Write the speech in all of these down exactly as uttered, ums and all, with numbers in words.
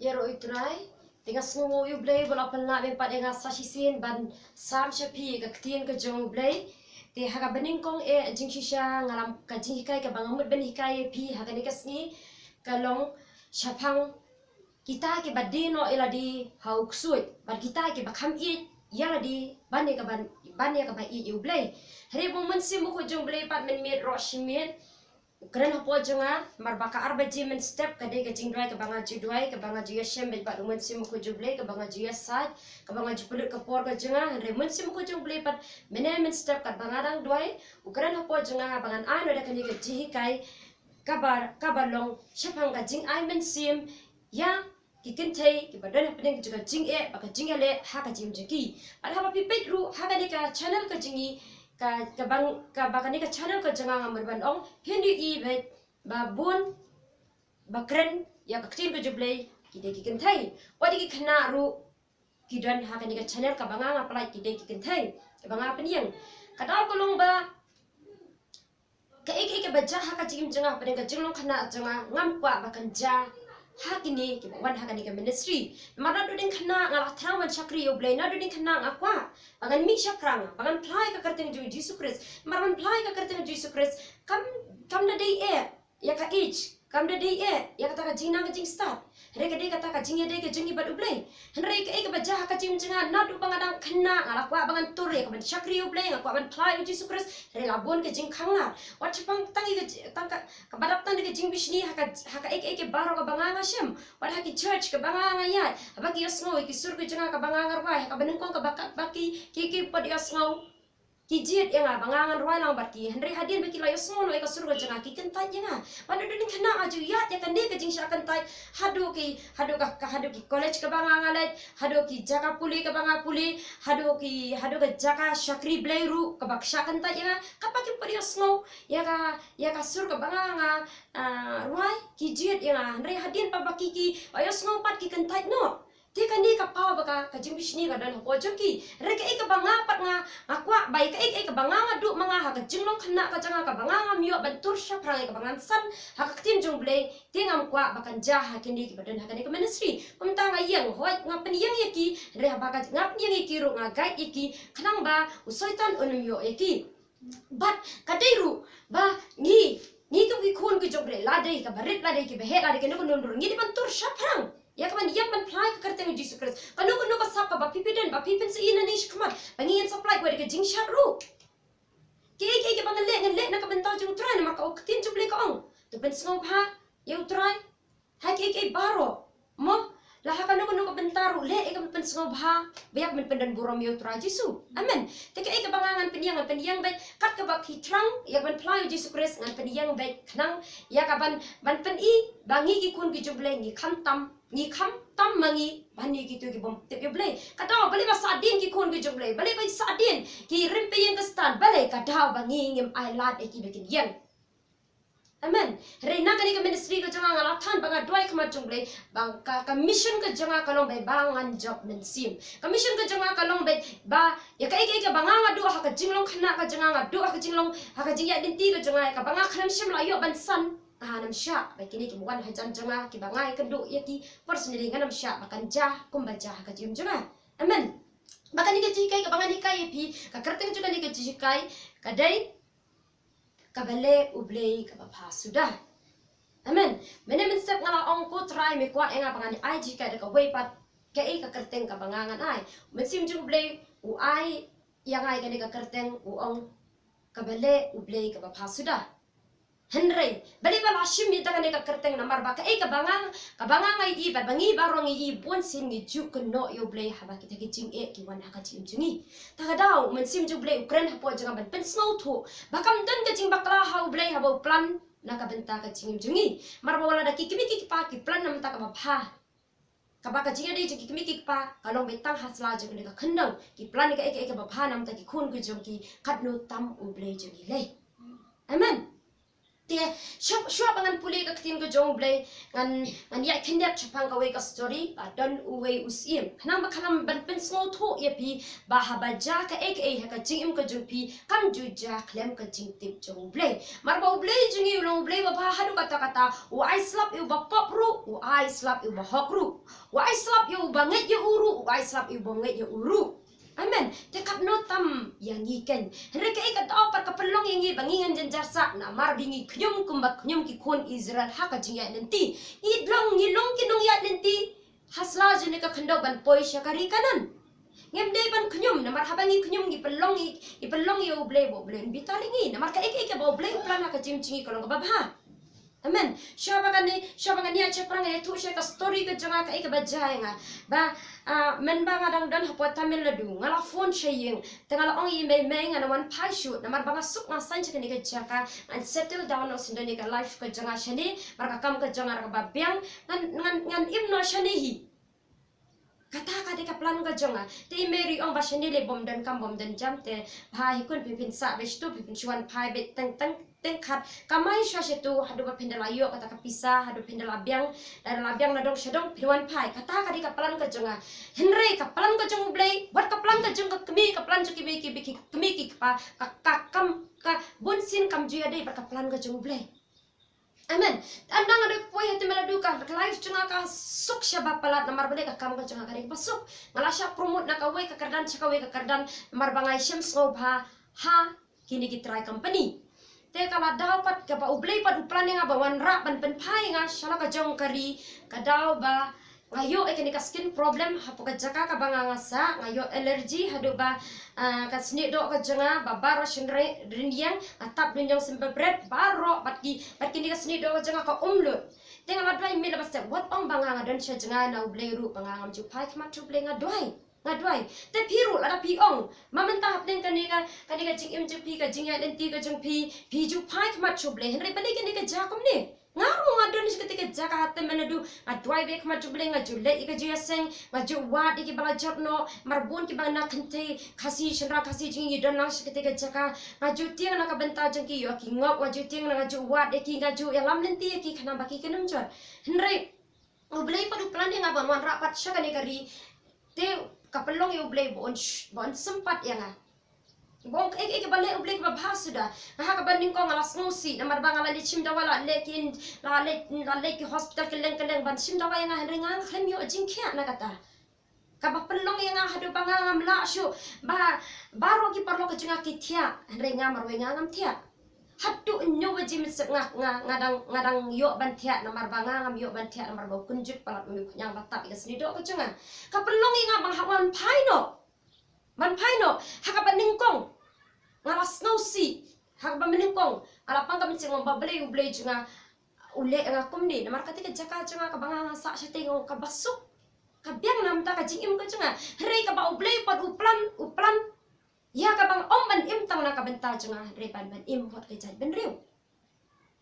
Ïaroh ïa u Trai, te nga sngew ïa u Blei ba la pynlah bad pat ïa nga sa shisien ban sam sha phi ka ktien ka jong u Blei. Te ha kaba nyngkong eh jingshisha nga lam ka jinghikai kaba nga mut ban hikai ïa phi ha kane ka sngi ka long shaphang kita kiba die noh ïa lade ha u ksuid bad kita kiba kham ïeit ïa lade ban ïa kaba, ban ïa kaba ïeit ïa u Blei. Hynrei ba u Mynsiem Bakhuid jong u Blei pat mynmiet ruh shimet u kren hapoh jong nga, namar ba ka ar baje mynstep ka dei ka jingduwai kaba nga ju duwai, kaba nga ju ïashem bad u Mynsiem Bakhuid jong u Blei, kaba nga ju ïasaid, kaba nga ju pynlut ka por ka jong nga. Hynrei u Mynsiem Bakhuid jong u Blei pat mynne mynstep katba nga dang duwai u kren hapoh jong nga ba ngan ai noh da kane ka jinghikai kaba, kaba long shaphang ka jingai mynsiem ïa ki kynthei kiba don hapdeng ka jingeh bad ka jingïaleh ha ka jingim jong ki. Bad haba phi peit ruh ha kane ka channel ka jong ngi, ka, kaba, kaba kane ka channel ka jong nga nga mut ban ong, phin ïohi bad ba bun ba kren ïa ka ktien ka jong u Blei ki dei ki kynthei. Wat ïa ki khynnah ruh ki don ha kane ka channel kaba nga nga pynlait ki dei ki kynthei. Kaba nga pynïeng, ka daw ka long ba kaei kaei kaba jia ha ka jingim jong nga, hapdeng ka jinglong khynnah jong nga, ngam kwah ba kan jia ha kine kiba wan ha kane ka ministry. Namar naduh dien khynnah nga la thrang ban shakri ïa u Blei, naduh dien khynnah nga kwah ba ngan mih shaphrang, ba ngan phla ïa ka kyrteng jong u Jisu Khrist. Namar ban phla ïa ka kyrteng jong u Jisu Khrist kam, kam da dei eh ïa ka age, kam da dei eh ïa kata ka jingnang ka jingstad. Hynrei ka dei kata ka jingïadei ka jong ngi bad u Blei. Hynrei kaei kaba jia ha ka jingim jong nga, naduh ba nga dang khynnah nga la kwah ba ngan tur ïa ka ban shakri ïa u Blei, nga kwah ban phla ïa u Jisu Khrist. Hynrei la bun ka jingkhang lar. Wat shaphang tang ïa ka ji-, tang ka, kaba dap tang da ka jingbishni ha ka, ha kaei kaei baroh kaba nga nga shem. Wat ha ki church kaba nga nga ïaid, haba ki ïohsngew ïa ki sur ka jong nga kaba nga nga rwai, ha kaba nyngkong kaba ka, ba ki, ki, ki pat ïohsngew ki jied ïa nga ba nga ngan rwai lang bad ki. Hynrei hadien ba ki la ïohsngew noh ïa ka sur ka jong nga ki kyntait ïa nga. Bad naduh dien khynnah nga ju ïaid ïa kane ka jingshah kyntait haduh ki, haduh ka, ka, haduh ki college kaba nga nga leit, haduh ki jaka pule kaba nga pule, haduh ki, haduh ka jaka shakri Blei ruh kaba ki shah kyntait ïa nga. Katba ki pat ïohsngew ïa ka, ïa ka sur kaba nga nga, ah, rwai, ki jied ïa nga. Hynrei hadien pat ba ki, ki ïohsngew pat ki kyntait noh. Te kane ka paw ba ka, ka jingbishni ka don hapoh jong ki. Hynrei kaei kaba nga pat nga, nga kwah ba ïa kaei kaei kaba nga nga duh ma nga ha ka jinglong khynnah ka jong nga kaba nga ngam ïoh ban tur shaphrang ïa kaba ngan san ha ka ktien jong u Blei, te ngam kwah ba kan jia ha kine kiba don ha kane ka ministry. Kumta nga ïeng, hooid nga pynïeng ïa ki, hynrei haba ka, nga pynïeng ïa ki ruh nga guide ïa ki khnang ba u Soitan un ym ïoh ïa ki. Bad ka dei ruh ba ngi, ngi kum ki khun ki jong u Blei, la dei kaba rit, la dei kiba heh, la dei kano kano ruh, ngi dei ban tur shaphrang ïa ka ban ïeng ban phla ïa ka kyrteng u Jisu Khrist. Kano kano ka sap kaba phi phi don, ba phi phin sa ïohi nangne shakhmat ba ngi ngin sa pynlait wat ïa ka jingshad ruh. Kiei kiei kiba ngan leh, ngan leh na ka bynta jong u Trai, namar ka ktien jong u Blei ka ong, to pynsngewbha ïa u Trai ha kiei kiei baroh. Mo, la ha kano kano ka bynta ruh leh ïa ka ban pynsngewbha ba ïa ka ban pyndon burom ïa u Trai Jisu. Amen. Te kaei kaba nga ngan pynïeng, ngan pynïeng beit kat kaba ki thrang ïa ka ban phla ïa u Jisu Khrist, ngan pynïeng beit khnang ïa ka ban, ban pyni ba ngi ki khun ki jong u Blei ngi kham tam, ngi kham tam ma ngi ban ïa kito ki bym tip ïa u Blei. Ka daw balei ba sahdien ki khun ki jong u Blei, balei ba sahdien ki rympei ïing Khristan, balei? Ka daw ba ngi ngim ai lad ïa ki ba kin ïeng. Amen. Hynrei na kane ka ministry ka jong nga nga la than ba nga duwai khmat jong u Blei ba ka, ka mission ka jong nga ka long beit ba ngan jop mynsiem. Ka mission ka jong nga ka long beit ba ïa kaei kaei kaba nga nga duh ha ka jinglong khynnah ka jong nga, nga duh ha ka jinglong, ha ka jingïaid lynti ka jong nga, kaba nga khlem shym la ïoh ban san, ngan ym shah ba kine kiba wan hajan jong nga kiba nga ïakynduh ïa ki personally, ngan ym shah ba kan jia kumba jia ha ka jingim jong nga. Amen. Ba kane ka jinghikai kaba ngan hikai ïa phi, ka kyrteng jong kane ka jinghikai ka dei Kaba leh U Blei kaba bha suda. Amen. Mynne mynstep nga la ong, ko Trai, me kwah ïa nga ba ngan ai jinghikai da kawei pat, kaei ka kyrteng kaba nga ngan ai? Mynsiem jong U Blei u ai ïa nga ïa kane ka kyrteng, u ong, Kaba leh U Blei kaba bha suda. Hynrei balei ba la shim ïa kane ka kyrteng? Namar ba kaei kaba nga, kaba nga nga ïohi bad ba ngi baroh ngi ïohi, bunsien ngi ju kynnoh ïa U Blei haba kita ki jingeh ki wan ha ka jingim jong ngi. Ta ka daw Mynsiem jong U Blei u kren hapoh jong nga ban pynsngewthuh ba kam don ka jingbakla ha U Blei haba u plan na ka bynta ka jingim jong ngi. Namar ba wat la da ki kmie ki kpa ki plan na ka bynta kaba bha, kaba ka jingïadei jong ki kmie ki kpa ka long beit tang ha sla jong kane ka khyndew. Ki plan ïa kaei kaei kaba bha na ka bynta ki khun ki jong ki, katno tam U Blei jong ngi lei. Amen. Te shuwa, shuwa ba ngan pule ka ktien ka jong U Blei, ngan, ngan ïa khyndiat shaphang kawei ka story ba don uwei u syiem. Khnang ba khnang ban pynsngewthuh ïa phi ba haba jia kaei kaei ha ka jingim ka jong phi, kam ju jia khlem ka jingtip jong U Blei. Namar ba U Blei jong ngi u long U Blei ba bha haduh katta katta, u ai slap ïa uba pop ruh, u ai slap ïa uba hok ruh. U ai slap ïa uba ngeit ïa u ruh, u ai slap ïa uba ngeit ïa u ruh. Amen. Te katno tam ïa ngi kein. Hynrei kaei ka daw pat ka pynlong ïa ngi ba ngi ngin jynjar sah, namar ba ngi khñium kumba khñium ki khun Israel ha ka jingïaid lynti. Ngi long, ngi long ki nongïaid lynti ha sla jong kane ka khyndew ban poi sha ka ri Kanaan. Ngim dei ban khñium, namar haba ngi khñium ngi pynlong, ngi, ngi pynlong ïa U Blei ba U Blei un bitar ïa ngi. Namar kaei kaei kaba U Blei u plan ha ka jingim jong ngi ka long kaba bha. Amen. Shuwa ba kane, shuwa ba ngan ïa shaphrang, ngan ïathuh sha ka story ka jong nga, kaei kaba jia ïa nga. Ba, ah, mynba nga dang don hapoh Tamil Nadu, nga la phone sha ïing. Te nga la ong ïa i mei, mei, ngan wan phai shuh, namar ba nga suk, nga saiñ sha kane ka jaka, ngan settle down noh shen kane ka life ka jong nga shane, namar ka kam ka jong nga ruh kaba biang, ngan, ngan, ngan im noh shane hi. Kata ka dei ka plan ka jong nga. Te i mei ruh i ong ba shane lei bym don kam bym don jam, te bha hi khun, phin, phin sah beit shatu, phin, phin shu wan phai beit teng, teng, teng khat. Kamai shuwa shatu haduh ba phin da la ïoh kata ka pisa, haduh phin da la biang, da la biang na dong sha dong, phin wan phai. Kata ka dei ka plan ka jong nga. Hynrei ka plan ka jong U Blei bad ka plan ka jong ka kmie, ka plan jong ki mei, ki, ki kmie ki kpa, ka, ka kam, ka bunsien kam ju ïadei bad ka plan ka jong U Blei. Amen. Tang nga dei poi ha Tamil Nadu, ka life jong nga ka suk shaba palat, namar ba dei ka kam ka jong nga ka dei kaba suk. Nga la shah promote na kawei ka kyrdan sha kawei ka kyrdan, namar ba nga ïashem sngewbha ha kine ki trai company. Te ka la daw pat kaba U Blei pat u plan ïa nga ba wanrah ban pynphai ïa nga sha la ka jong ka ri, ka daw ba nga ïoh ïa kane ka skin problem hapoh ka jaka kaba nga, nga sah, nga ïoh allergy haduh ba, ah, ka snieh doh ka jong nga ba baroh shin rynïeng, nga tap dun jong symbai bret baroh, bad ki, bad kine ka snieh doh ka jong nga ka um lut. Te nga la duwai mynta ba step, wat ong ba nga, nga don sha jngai na U Blei ruh ba nga ngam ju phai khmat sha U Blei, nga duwai. Nga duwai. Te phi ruh lada phi ong, ma mynta hapdeng kane ka, kane ka jingim jong phi, ka jingïaid lynti ka jong phi, phi ju phai khmat sha U Blei, hynrei balei kane ka jia kumne? Nga ruh nga don sha kata ka jaka ha Tamil Nadu, nga duwai beit khmat sha U Blei, nga ju leit ïa ka jingïaseng, nga ju wad ïa kiba la jot noh, namar bun kiba na kynthei Khasi, shynrang Khasi jong ngi don lang sha kata ka jaka. Nga ju tieng na ka bynta jong ki, ïoh ki ngop, nga ju tieng na, nga ju wad ïa ki, nga ju ïalam lynti ïa ki khnang ba ki kin ym jot. Hynrei U Blei pat u plan ïa nga ban wanrah pat sha kane ka ri. Te ka pynlong ïa U Blei ba un sh-, ba un sympat ïa nga. Ba ong kaei kaei kaba leh U Blei kaba bha suda. Nga ha kaba nyngkong nga la sngewsih namar ba nga la leit shim dawai, la leit ki, la leit, la leit ki hospital kylleng kylleng ban shim dawai ïa nga, hynrei nga ngam khlem ïoh jingkhiah na kata. Kaba pynlong ïa nga haduh ba nga ngam lah shuh ba baroh ki paralok ka jong nga ki thiah, hynrei nga marwei nga ngam thiah. Haduh hynñiew baje mynsiem nga, nga, nga dang, nga dang ïoh ban thiah namar ba nga ngam ïoh ban thiah namar ba u kynjut palat u mih khñiang ba tap ïa ka snieh doh ka jong nga. Ka pynlong ïa nga ba nga hap ban phai noh. Ban phai noh. Ha kaba nyngkong nga la sngewsih. Ha kaba nyngkong nga la pang ka mynsiem ba balei U Blei jong nga u leh ïa nga kumne, namar kata ka jaka jong nga kaba nga, nga sah shatei nga ong kaba suk. Ka biang na ka bynta ka jingim ka jong nga. Hynrei kaba U Blei pat u plan, u plan ïa kaba nga ym ban im tang na ka bynta jong nga, hynrei ban, ban im bad ka jaitbynriew.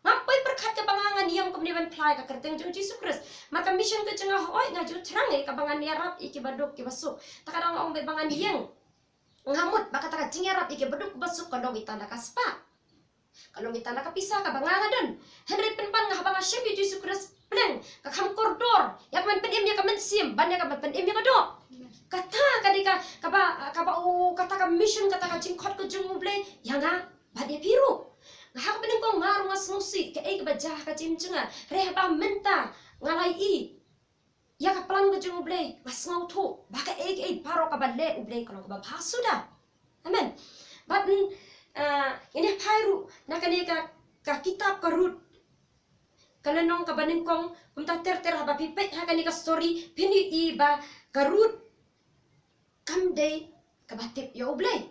Ngam poi pyrkhat kaba nga ngan ïeng kumne ban phla ïa ka kyrteng jong U Jisu Khrist. Namar ka mission ka jong nga, hooid nga ju thrang ïa kaba ngan ïarap ïa kiba duk kiba suk. Te ka dang nga ong ba ngan ïeng, nga mut ba kata ka jingïarap ïa kiba duk kiba suk ka long ïa tang da ka spah. Ka long ïa tang da ka pisa kaba nga nga don. Hynrei pynban nga haba nga shim ïa U Jisu Khrist, pleng ka kham kordor ïa ka ban pynim ïa ka mynsiem ban ïa ka ban pynim ïa ka doh. Kata ka dei ka, kaba, kaba u, kata ka mission, kata ka jingkhot ka jong U Blei ïa nga bad ïa phi ruh. Nga ha kaba nyngkong nga ruh nga sngewsih kaei kaba jia ha ka jingim jong nga. Hynrei haba mynta nga la ïohi ïa ka plan ka jong U Blei, nga sngewthuh ba kaei kaei baroh kaba leh U Blei ka long kaba bha suda. Amen. Bad, mm, ah, ngin ïa phai ruh na kane ka, ka kitab ka Ruth, ka lynnong kaba nyngkong. Kumta ter ter haba phi peit ha kane ka story phin ïohi ba ka Ruth kam dei kaba tip ïa U Blei.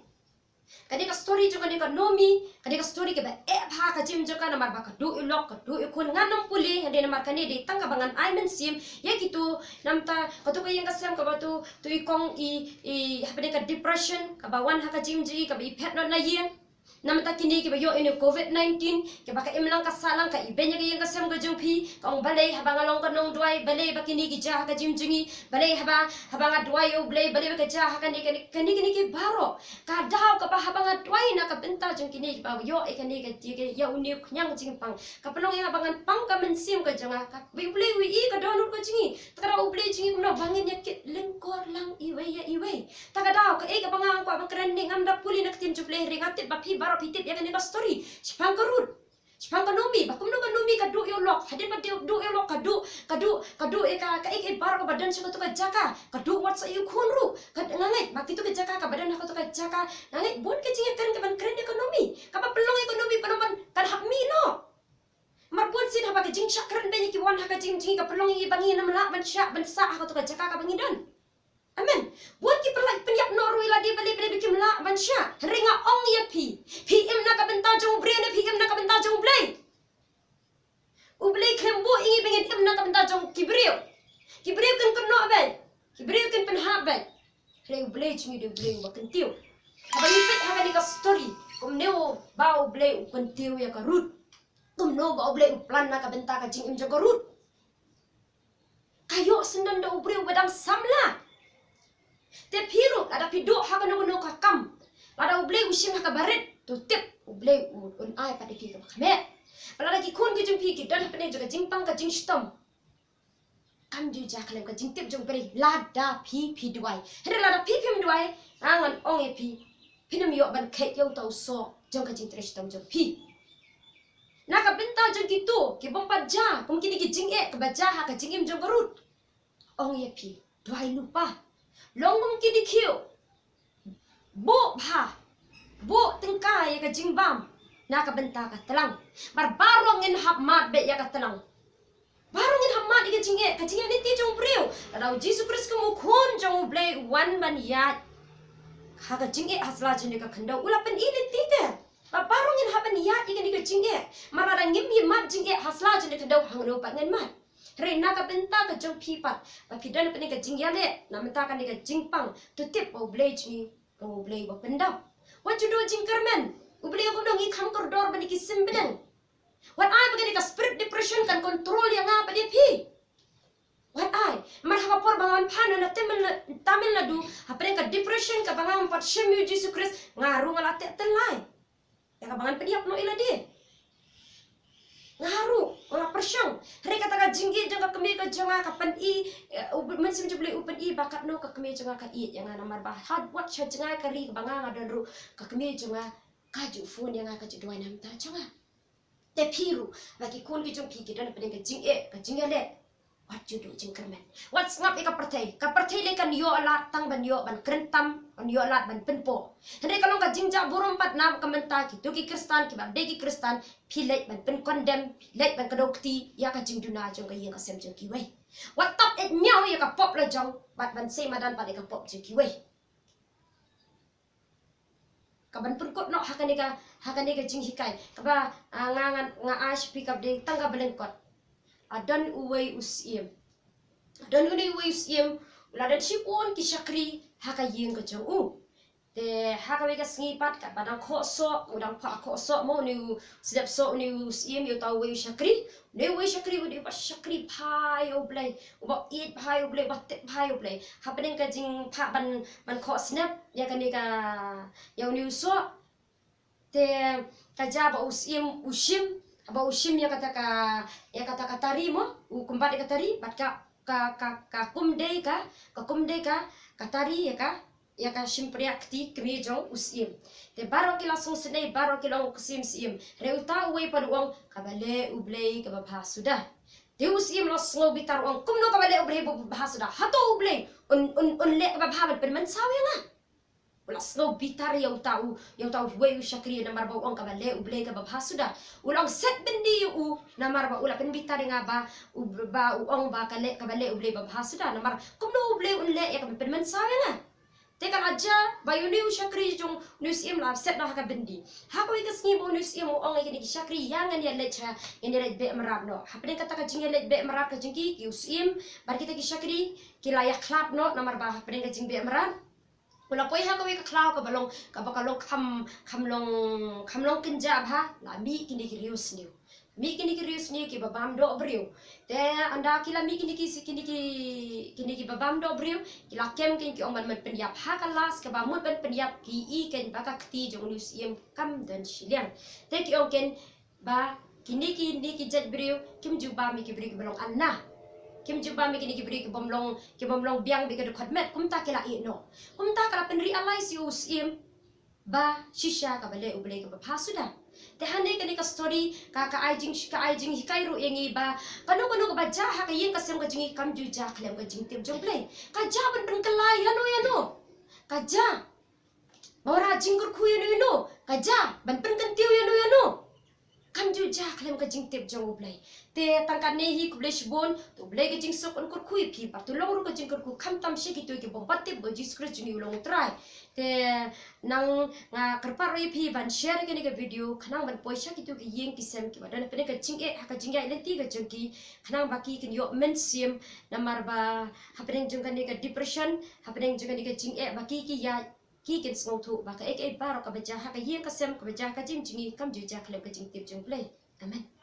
Ka dei ka story jong kane ka Naomi, ka dei ka story kaba eh bha ha ka jingim jong ka namar ba ka duh ïa u lok, ka duh ïa u khun, ngan ym pule, hynrei namar kane dei tang kaba ngan ai mynsiem ïa kito, namar kata ka ïing ka sem kaba tu, tu i kong i, i hapdeng ka depression kaba wan ha ka jingim jong i, kaba i phet noh na ïing. Namar ta kine kiba ïoh ïa une u covid nineteen, kiba ka imlang ka sahlang ka ibeiñ ïa ka ïing ka sem ka jong phi, ka ong balei haba nga long ka nongduwai, balei ba kine ki jia ha ka jingim jong ngi, balei haba, haba nga duwai ïa U Blei, balei ba ka jia ha kane, kane, kane, kane ki baroh. Ka daw kaba haba nga duwai na ka bynta jong kine kiba ïoh ïa kane ka, ïa une u khñiang jingpang, ka pynlong ïa nga ba ngan pang ka mynsiem ka jong nga, ka, U Blei u ïohi ka dohnud ka jong ngi. Ta ka daw U Blei jong ngi kumno ba ngin ïa kit lyngkor lang iwei ïa iwei. Ta ka daw kaei kaba nga kwah ban kren ne ngam da pule na ka ktien jong U Blei, hynrei nga tip ba phi baroh phi tip ïa kane ka story shaphang ka Ruth, shaphang ka Naomi, ba kumno ka Naomi ka duh ïa u lok, hadien ba duh, duh ïa u lok ka duh, ka duh, ka duh ïa ka, kaei kaei baroh kaba don sha kato ka jaka, ka duh wat sa ïa u khun ruh. Ka, nga ngeit ba kito ka jaka kaba don ha kato ka jaka, nga ngeit bun ka jingïakren kaban kren ïa ka Naomi, kaba pynlong ïa ka Naomi ba long ban kan hap mih noh. Mar bun sien haba ka jingshah kren beiñ ki wan ha ka jingim jong ngi, ka pynlong ïa ngi ba ngin ym lah ban shah ban sah ha kato ka jaka kaba ngi don. Amen. Bun ki pynlait pynïap noh ruh ïa lade balei balei ba kim lah ban shah. Hynrei nga ong ïa phi, phi im na ka bynta jong u briew ne phi im na ka bynta jong U Blei? U Blei khlem buh ïa ngi ba ngin im na ka bynta jong ki briew. Ki briew kin kynnoh beiñ, ki briew kin pynhap beiñ. Hynrei U Blei jong ngi u dei U Blei uba kyntiew. Haba ngi peit ha kane ka story, kumno ba U Blei u kyntiew ïa ka Ruth, kumno ba U Blei u plan na ka bynta ka jingim jong ka Ruth. Ka ïoh syndon da u briew uba dang samla. Te phi ruh lada phi duh ha kano kano ka kam, lada U Blei u shim ha kaba rit, to tip U Blei u, un ai pat ïa phi kaba khmih. Ba lada ki khun ki jong phi ki don hapdeng jong ka jingpang ka jingshitom, kam ju jia khlem ka jingtip jong U Blei lada phi, phi duwai. Hynrei lada phi phim duwai, nga ngan ong ïa phi, phin ym ïoh ban kheit ïa uta u soh jong ka jingtrei shitom jong phi. Na ka bynta jong kito ki bym pat jia kum kine ki jingeh kiba jia ha ka jingim jong ka Ruth, ong ïa phi, duwai lypa. Long kum ki dkhiew, buh bha, buh tyngka ïa ka jingbam na ka bynta ka tlang. Mar baroh ngin hap mad beit ïa ka tlang. Baroh ngin hap mad ïa ka jingeh, ka jingeh lynti jong u briew. Lada u Jisu Khrist kum u khun jong U Blei u wan ban ïaid ha ka jingeh ha sla jong kane ka khyndew, u la pyni lynti te ba baroh ngin hap ban ïaid ïa kane ka jingeh. Mar lada ngim ïa mad jingeh ha sla jong kane ka khyndew, hangno pat ngin mad? Hynrei na ka bynta ka jong phi pat, ba phi don hapdeng ka jingïaleh na bynta kane ka jingpang, to tip ba U Blei jong ngi u long U Blei uba pyndap. Wat ju duh jingkyrmen. U Blei u ong ngi kham kordor bad ki sim bneng. Wat ai ba kane ka spirit depression kan control ïa nga bad ïa phi. Wat ai. Mar ha ka por ba nga wan phai na Tamil, Tamil Nadu, hapdeng ka depression kaba nga ym pat shem ïa u Jisu Khrist, nga ruh nga la teh tyllai ïa kaba ngan pynïap noh ïa lade. Nga ruh nga la pyrshang. Hynrei kata ka jingïeit jong ka kmie ka jong nga ka pyni, eh, u Mynsiem jong U Blei u pyni ba katno ka kmie jong nga ka ïeit ïa nga, namar ba ha wat sha jngai ka ri kaba nga nga don ruh, ka kmie jong nga ka ju phone ïa nga, ka ju duwai na ka bynta jong nga. Te phi ruh, ba ki khun ki jong phi ki don hapdeng ka jingeh, ka jingïaleh, wat ju duh jingkyrmen. Wat sngap ïa ka pyrthei. Ka pyrthei lei kan ïoh lad tang ban ïoh ban kren tam, kan ïoh lad ban pynpoh. Hynrei ka long ka jingjah burom pat na ka bynta kito ki Khristan kiba dei ki Khristan, phi leit ban pynkondem, phi leit ban kdew kti ïa ka jingduna jong ka ïing ka sem jong kiwei. Wat tap eh ñiaw ïa ka pop la jong bad ban sei madan pat ïa ka pop jong kiwei. Kaban pynkut noh ha kane ka, ha kane ka jinghikai kaba, ah, nga, nga, nga ai sha phi kaba dei tang kaba lyngkot. La don uwei u syiem. La don une uwei u syiem, u la don shibun ki shakri ha ka ïing ka jong u. Te ha kawei ka sngi pat katba dang khoh soh, u dang phah khoh soh mo une u sdep soh, une u syiem ïa uta uwei u shakri. Une uwei u shakri u dei uba shakri bha ïa U Blei, uba ïeit bha ïa U Blei, uba tip bha ïa U Blei. Hapdeng ka jingphah ban, ban khoh snep ïa kane ka, ïa une u soh, te ka jia ba u syiem u shim, ba u shim ïa kata ka, ïa kata ka tari mo, u kymbat ïa ka tari bad ka, ka, ka, ka kum dei ka, ka kum dei ka, ka tari ïa ka, ïa ka shympriah kti kmie jong u syiem. Te baroh ki la sngewsynei, baroh ki la ong u syiem, syiem. Hynrei uta uwei pat u ong kaba leh U Blei kaba bha suda. Te u syiem u la sngew bitar u ong kumno kaba leh U Blei ba bha suda? Hato U Blei un, un, un leh kaba bha ban pynmynsaw ïa nga? U la sngew bitar ïa uta u, ïa uta uwei u shakri namar ba u ong kaba leh U Blei kaba bha suda. U la ong set byndi ïa u namar ba u la pynbitar ïa nga ba u, ba u ong ba ka leh, kaba leh U Blei ba bha suda. Namar kumno U Blei un leh ïa kaba pynmynsaw ïa nga? Te ka la jia ba ïa une u shakri jong une u syiem la set noh ha ka byndi. Ha kawei ka sngi ba une u syiem u ong ïa kine ki shakri, ïa ngin ïa leit sha, ngin ïa leit beh mrad noh. Hapdeng kata ka jingïaleit beh mrad ka jong ki, ki u syiem bad kita ki shakri ki la ïakhlad noh namar ba hapdeng ka jingbeh mrad Pula poi ha kawei ka khlaw kaba long, kaba ka long kham, kham long, kham long kynjah bha, la mih kine ki riewsniew. Mih kine ki riewsniew kiba bam doh briew. Te ynda ki la mih kine ki, kine ki, kine kiba bam doh briew, ki la kem kein ki ong ban mut pynïap. Ha ka last kaba mut ban pynïap ki i kein ba ka kti jong une u syiem kam don shiliang. Te ki ong kein ba kine ki, kine ki jait briew kim ju bam ïa ki briew kiba long anna. Kim ju bam ïa kine ki briew kibym long, kibym long biang bad ka dkhot met, kumta ki la ïeh noh. Kumta ka la pynrialai sha u syiem ba shisha kaba leh U Blei kaba bha suda. Te hangne kane ka story ka, ka ai jing, ka ai jinghikai ruh ïa ngi ba kano kano kaba jia ha ka ïing ka sem ka jong ngi kam ju jia khlem ka jingtip jong U Blei. Ka jia ban pynkylla ïano ïano. Ka jia ba wanrah jingkyrkhu ïano ïano. Ka jia ban pynkyntiew ïano ïano. Kam ju jia khlem ka jingtip jong U Blei. Te tang katne hi, khublei shibun, to U Blei ka jingsuk un kyrkhu ïa phi, bad to long ruh ka jingkyrkhu khamtam sha kito kibym pat tip ba U Jisu Khrist jong ngi u long U Trai. Te nang nga kyrpad ruh ïa phi ban share kane ka video khnang ban poi sha kito ki ïing ki sem kiba don hapdeng ka jingeh ha ka jingïaid lynti ka jong ki, khnang ba ki kin ïoh mynsiem, namar ba hapdeng jong kane ka depression, hapdeng jong kane ka jingeh ba ki ki ïaid, ki kin sngewthuh ba kaei kaei baroh kaba jia ha ka ïing ka sem, kaba jia ha ka jingim jong ngi kam ju jia khlem ka jingtip jong U Blei. Amen.